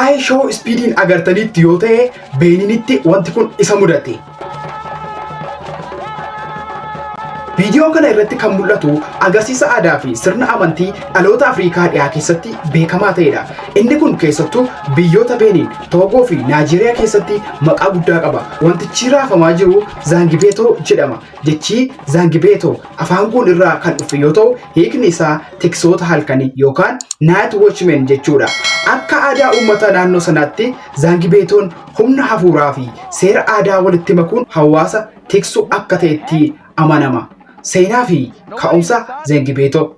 IShowSpeediin agartanitti yoo ta'e Beeninitti wanti kun isa mudate. Viidiyoo kana irratti kan mul'atu agarsiisa aadaa fi sirna amantii dhaloota Afrikaa dhiyaa keessatti beekamaa ta'edha. Inni kun keessattuu biyyoota Beeniin, Toogoo fi Naajeeriyaa keessatti maqaa guddaa qaba. Wantichi raafamaa jiru Zaangibeetoo jedhama. Jechi Zaangibeetoo afaan kun irraa kan dhufe yoo ta'u, hiikni isaa tiksoota halkanii yookaan night watchmen jechuudha. Akka aadaa uummata naannoo sanaatti Zaangibeetoon humna hafuuraa fi seera aadaa walitti makuun hawaasa tiksu akka ta'etti amanama. Seenaa fi ka'umsa Zeengibeetoo.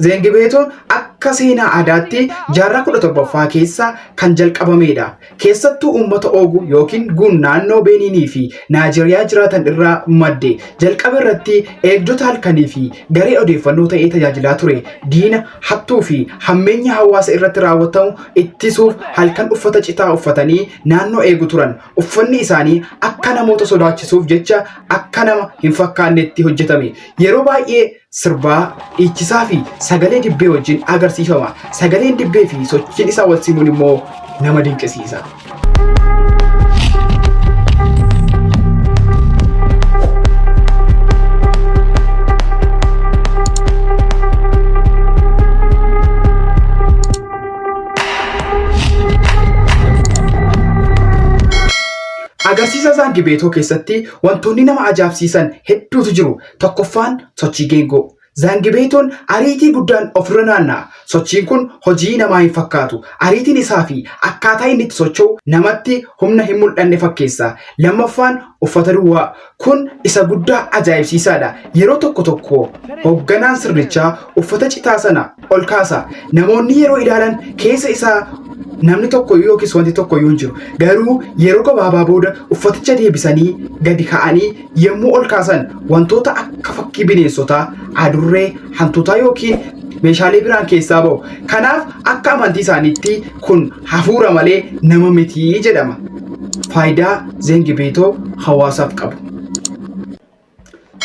Zeengibeetoon akka seenaa aadaatti jaarraa 17ffaa keessa kan jalqabamedha. Keessattuu uummata Oogu yookiin Gun naannoo Beeniinii fi Naajeriyaa jiraatan irraa madde. Jalqaba irratti eegdota halkanii fi garee odeeffannoo ta'ee tajaajilaa ture. Diina, hattuu fi hammeenya hawaasa irratti raawwatamu ittisuuf halkan uffata citaa uffatanii naannoo eegu turan. Uffanni isaanii akka namoota sodaachisuuf jecha akka nama hin fakkaannetti hojjetame. Yeroo baay'ee sirbaa, dhiichisaa fi sagalee dibbee wajjin agarsiifama. Sagaleen dibbee fi sochiin isaa wal simuun immoo nama dinqisiisa. Agarsiisa Zaangibeetoo keessatti wantoonni nama ajaa'ibsiisan hedduutu jiru. Tokkoffaan sochii geengoo. Zaangibeetoon ariitii guddaan ofirra naanna'a. Sochiin kun hojii namaa hin fakkaatu. Ariitiin isaa fi akkaataa inni itti socho'u namatti humna hin mul'anne fakkeessa. Lammaffaan uffata duwwaa. Kun isa guddaa ajaa'ibsiisaadha. Yeroo tokko tokko hoogganaan sirnichaa uffata citaa sana ol kaasa. Namoonni yeroo ilaalan keessa isaa namni tokko yookiis wanti tokko iyyuu hin jiru. Garuu yeroo gabaabaa booda uffaticha deebisanii gadi ka'anii yommuu ol kaasan wantoota akka fakkii bineensotaa, adurree, hantuutaa yookiin meeshaalee biraan keessaa ba'u. Kanaaf akka amantii isaaniitti kun hafuura malee nama miti jedhama. Faayidaa Zeengibeetoo hawaasaaf qabu.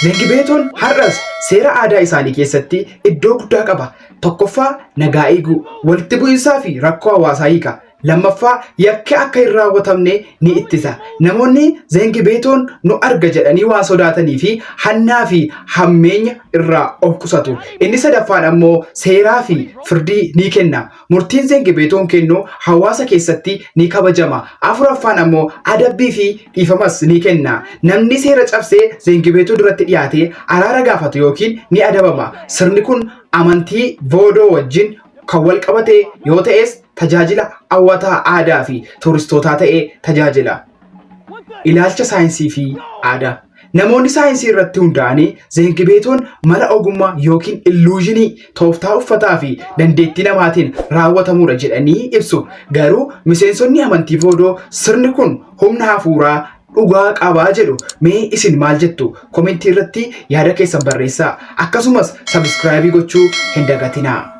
Zeengibeetoon har'as seera aadaa isaanii keessatti iddoo guddaa qaba. Tokkoffaa nagaa eeguu, walitti bu'iinsaa fi rakkoo hawaasaa hiika. Lammaffaa yakki akka hin raawwatamne ni ittisa. Namoonni Zeengibeetoon nu arga jedhanii waan sodaatanii fi hannaa fi hammeenya irraa of qusatu. Inni sadaffaan ammoo seeraa fi firdii ni kenna. Murtiin Zeengibeetoon kennu hawaasa keessatti ni kabajama. Afuraffaan ammoo adabbii fi dhiifamas ni kenna. Namni seera cabsee Zeengibeetoo duratti dhiyaatee araara gaafatu yookiin ni adabama. Sirni kun amantii Voodoo wajjin kan wal qabate yoo ta'es tajaajila hawwataa aadaa fi turistootaa ta'ee tajaajila. Ilaalcha saayinsii fi aadaa. Namoonni saayinsii irratti hundaa'anii Zeengibeetoon mala ogummaa yookiin illuuzhinii tooftaa uffataa fi dandeettii namaatiin raawwatamudha jedhanii ibsu. Garuu miseensonni amantii Voodoo sirni kun humna hafuuraa dhugaa qabaa jedhu. Mee isin maal jettu? Komentii irratti yaada keessan barreessaa. Akkasumas sabiskiraayibii gochuu hin dagatinaa.